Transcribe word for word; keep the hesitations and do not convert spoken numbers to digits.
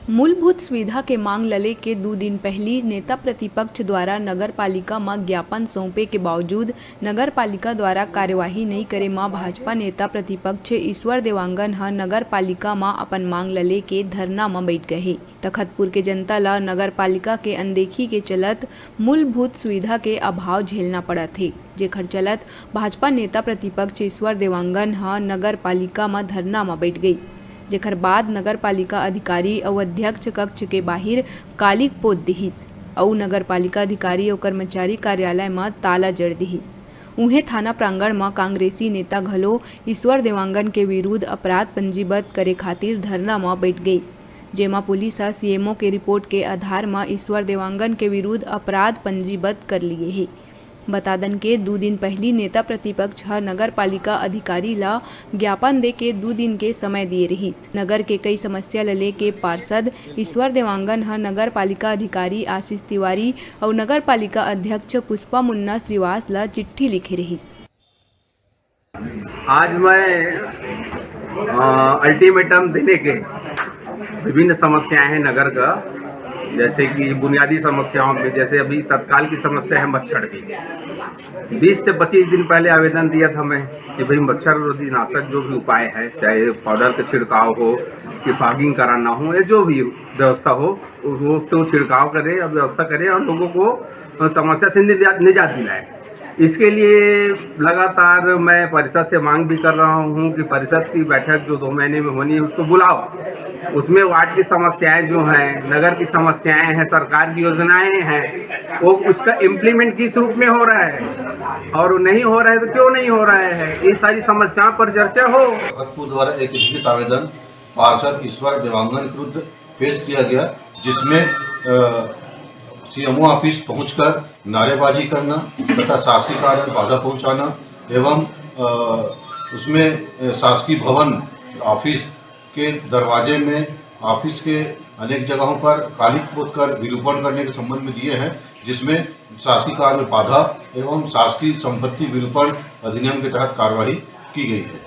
मूलभूत सुविधा के मांग ल लेके दू दिन पहिली नेता प्रतिपक्ष द्वारा नगर पालिका म ज्ञापन सौंपे के बावजूद नगर पालिका द्वारा कार्यवाही नइ करे म भाजपा नेता प्रतिपक्ष ईश्वर देवांगन ह नगर पालिका म अपन मांग ल लेके धरना म बइठ गए हे। तखतपुर के जनता ल नगर पालिका के अनदेखी के चलत मूलभूत सुविधा के अभाव झेलना पड़त हे, जेखर चलत भाजपा नेता प्रतिपक्ष ईश्वर देवांगन ह नगर पालिका म धरना म बइठ गइस, जेखर बाद नगर पालिका अधिकारी अउ अध्यक्ष कक्ष के बाहिर कालिक पोत दिहिस अउ नगर पालिका अधिकारी अउ कर्मचारी कार्यालय म ताला जड़ दिहिस। उहें, थाना प्रांगण म कांग्रेसी नेता घलो ईश्वर देवांगन के विरुद्ध अपराध पंजीबद्ध करे खातिर धरना म बइठ गइस, जेमा पुलिस ह सीएमओ के रिपोर्ट के आधार म ईश्वर देवांगन के विरुद्ध अपराध पंजीबद्ध कर लिए हे। बता दन के दू दिन पहिली नेता प्रतिपक्ष ह नगर पालिका अधिकारी ल ज्ञापन दे के दू दिन के समय दिए रिहिस। नगर के कई समस्या ल लेके पार्षद ईश्वर देवांगन ह नगर पालिका अधिकारी आशीष तिवारी अउ नगर पालिका अध्यक्ष पुष्पा मुन्ना श्रीवास ल चिट्ठी लिखे रिहिस। आज मैं अल्टीमेटम देने के विभिन्न समस्याएं हैं नगर का, जैसे कि बुनियादी समस्याओं में, जैसे अभी तत्काल की समस्या है मच्छर की। बीस से पच्चीस दिन पहले आवेदन दिया था मैं कि भाई मच्छर रोधी नाशक जो भी उपाय है, चाहे पाउडर का छिड़काव हो कि फॉगिंग कराना हो या जो भी व्यवस्था हो, वो उससे वो छिड़काव करें या व्यवस्था करें और लोगों को समस्या से निजात निजात दिलाएं। इसके लिए लगातार मैं परिषद से मांग भी कर रहा हूँ कि परिषद की बैठक जो दो महीने में होनी है उसको बुलाओ, उसमें वार्ड की समस्याएं जो हैं, नगर की समस्याएं हैं, सरकार की योजनाएं हैं, वो उसका इम्प्लीमेंट किस रूप में हो रहा है और नहीं हो रहा है तो क्यों नहीं हो रहा है, ये सारी समस्याओं पर चर्चा हो। भरतपुर द्वारा एक लिखित आवेदन पार्षद ईश्वर देवांगन के विरुद्ध पेश किया गया, जिसमें सीएमओ ऑफिस पहुंचकर नारेबाजी करना तथा शासकीय कार्य में बाधा पहुंचाना एवं अ, उसमें अ, शासकीय भवन ऑफिस के दरवाजे में ऑफिस के अनेक जगहों पर कालिक पोत कर विरूपण करने के संबंध में दिए हैं, जिसमें शासकीय कार्य में बाधा एवं शासकीय संपत्ति विरूपण अधिनियम के तहत कार्रवाई की गई है।